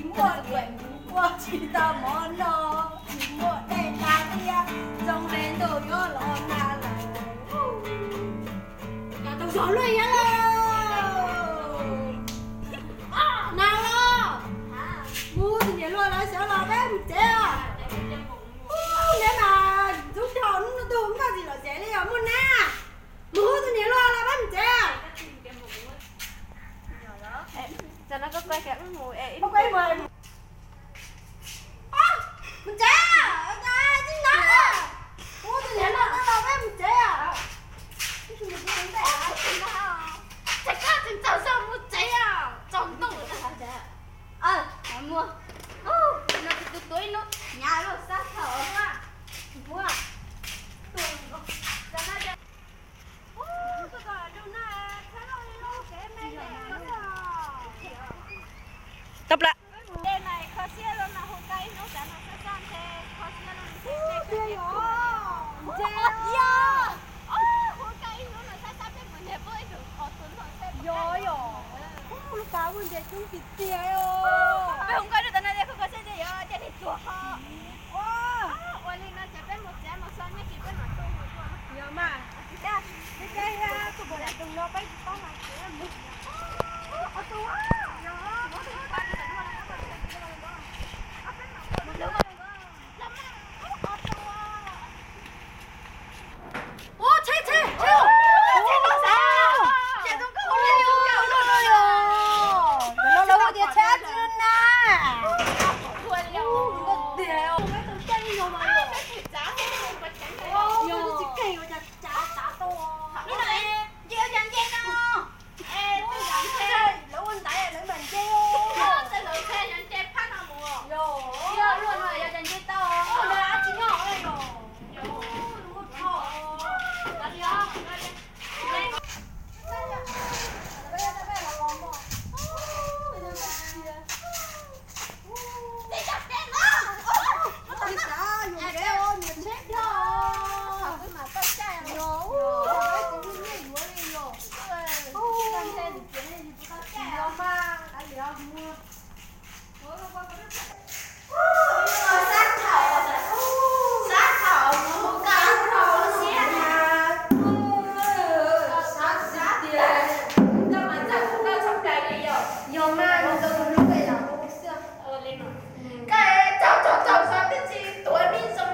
Tsis muaj dej ua tsis tau mov noj, tsis muaj dej nqa thiab, zoo li ntuj yuav los nag lawm. Cov tau zog luaj yab lauj. Nag los, mus tus niam hluas lawv sawv los peb mus tsev os. Ub, neb mas ntxub dhau hnub no tuaj mus nkag tsis lom zem li os, muaj nab. Mus hu tus niam hluas los peb mus tsev. Mus tsev, tij nab, hu tus niam hluas los peb mus tsev. Txog mus tsev, tsaus ntuj. Mus, no tus tuav ib lub hnyav loj sab thaum. Tau plaws. Yog, yog, lub kav ua ntses coob tiag tiag os. Peb hu nkauj rau tom no tias koj koj seb yuav cia li tuag ho. Ua li no ces peb mus tsev mus so nyob tsis peb mam tuaj mus dua. Yog mas, peb tuaj pom lam tus no peb tsis paub mas tsev mus. Ua tsheb tsheb tsheb. Ces tus nkauj ua li tus nkauj no yog, no lawv ua tias tsheb tsis na. Nkauj tiag, yog tsis keeg ua cas tsav tau. Nce ua cas nce no. Lawv ua ntaiv lawv mam nce. Yog, yog luaj no yog cas nce tau. Dab tsi nyob los. Yog mas, nws tau tus hlub pem los kuv xwb. Koj tsaug tsaug tsaug xwb twb tsis tuav me zoo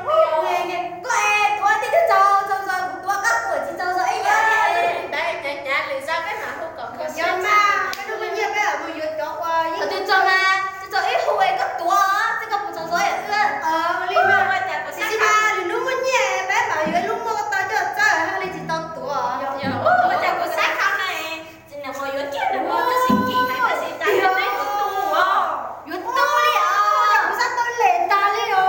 li. Koj tuav twb twb tsaug tsaug xwb, kuv tuav koj tuav tsis tsaug xwb ib yam li. Ntawd hnyav hnyav lwm zaus peb mam hu kom kho siab. Yog mas, peb hnub muaj nyiaj peb mam mus yuav cov uas yeej twb tsaug mas, tsis txog ib hu es koj tuav, twb koj puas tsaug xwb es wb. Ua li mas, ua cas kuv xav, lwm hnub muaj nyiaj peb mam yuav lub muaj koj tau coj txawj haj li tsis tau tuav. Ua cas kuv xav khau na. Tsis nws uas yuav kiag nws muaj tab sis kim hais tab sis cas yuav peb yuav tu os. Yuav tu li os, kuv xav tu lem tag li os.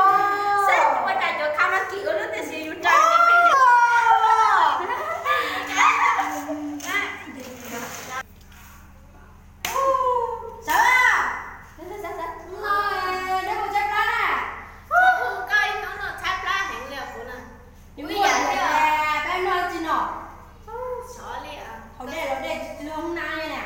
Saib ua cas cov khau no kim ua lub tiam sis yus tsa. Sawv, no neb mus tshaib plab na. Koj ib hnub no tshaib plab heev li kuv na. Yus ib yam li peb noj tsis no. Sov li, haus dej los dej tsis hoob nab li na.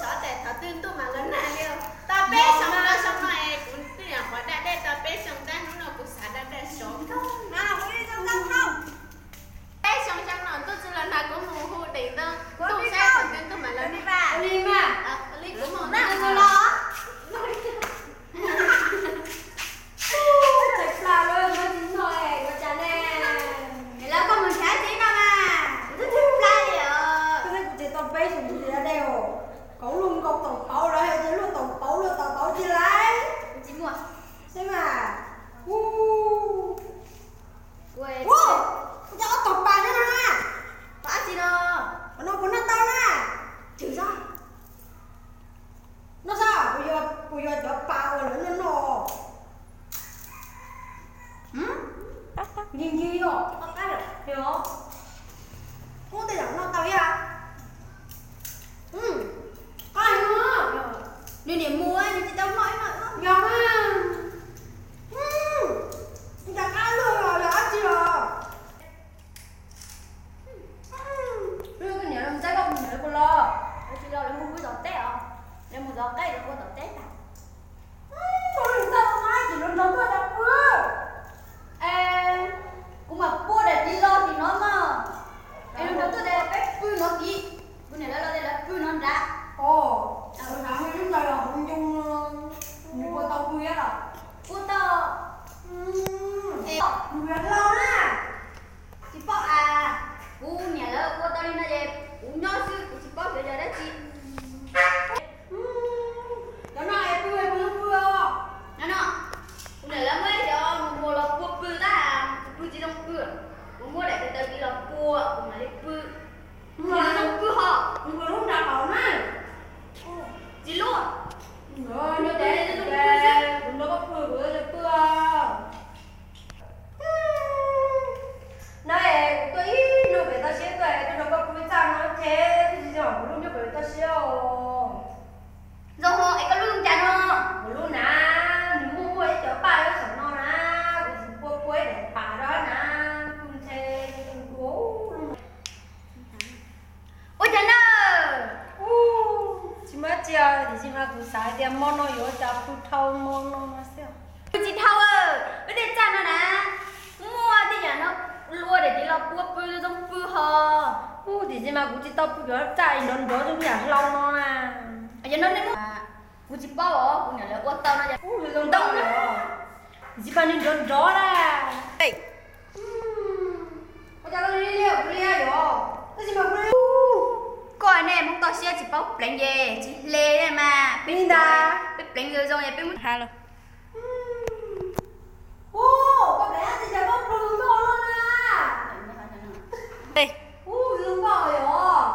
Sov tas thaum twg ntuj mas los nag li. Tau peb xyoo no, xyoo no es kuv twb nyuam qhuav da dej tau peb xyoo tab hnub no kuv xav da dej sov kawg. Peb xyoo xyoo no ntuj tsis los nag kuv mus hu deem ntawd ntuj saib thaum twg ntuj mam los nag. Li mas, li kuv mus na. Tshaib plab lawm, noj tsis noj ua cas ne. Lawv koj mus nrhiav txiv no mas, kuv twb tshaib plab li os. Koj saib kuv tsev tau peb xyoo kuv tsis da dej os. Kauv luaj nkaus taum pauv lawm, hais tias luaj taum pauv luaj taum pauv tsis laiv. Kuv tsis muaj. Saib mas. Ua, kuv cov ob tog pas xwb na. Pas dab tsi no? Qhov no puas noj tau na? Chwm zog. Noj sab, kuv yuav cov pas uas lawv noj noj. Nkig nkig os. Yog. Kub tej zaum noj tau ib qab. Qab heev. Nws niam mus nws tsis tau noj ib no. Yog mas. Cas qab luaj los yog dab tsi los? Koj niam los txaib koj mus niam puas los? Lawv tsis los lawv mus ua tom teb os. Lawv mus tom teb lawv ua tom teb tag. Yuav cas pw dhau no no xwb. Pw tsis dhau, peb tej txaj no na, muaj tej yam no lua daim txiv los pua pw zoo pw ho. Ub, tiam sis mas kuv tsis tau pw cov txaj nrov nrov zoo yam hlau no na. Yog no nej muab, kuv tsis paub os, kuv niam lawv ua tau no. Ub, zoo ntau lawm. Tiam sis mas nws nrov nrov na. Ua cas koj li liaj kuv liaj yom? Tab sis mas kuv li. Koj nej Hmoob toj siab tsis paub pleev ces tsis hle mas. Peb li ntag. Peb pleev zoo zoo es peb muab ha los. Ub, koj pleev hab tsis cas koj plhu zoo nkauj luaj na. Ub, zoo nkauj yom.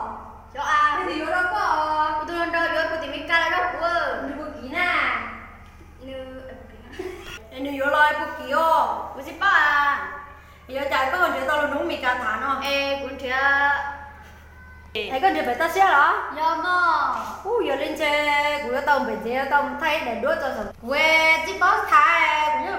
Xyov as, nws yuav rau koj. Kuv tus hluas nraug yuav puag tim Mes Kas los rau kuv. Nws puag kim na? Nws, nws yuav los puag kim os? Kuv tsis paub as. Yuav cas koj nrhiav tau lus Hmoob Mes Kas tham no? Es kuv nrhiav. Es koj nrhiav pem toj siab los? Yog mog. Ub, yog li ntshe kuv yuav tau npem ntxiv yuav tau mus thaij ib daim duab tso saum. Kuv tsis paub tham, kuv nyob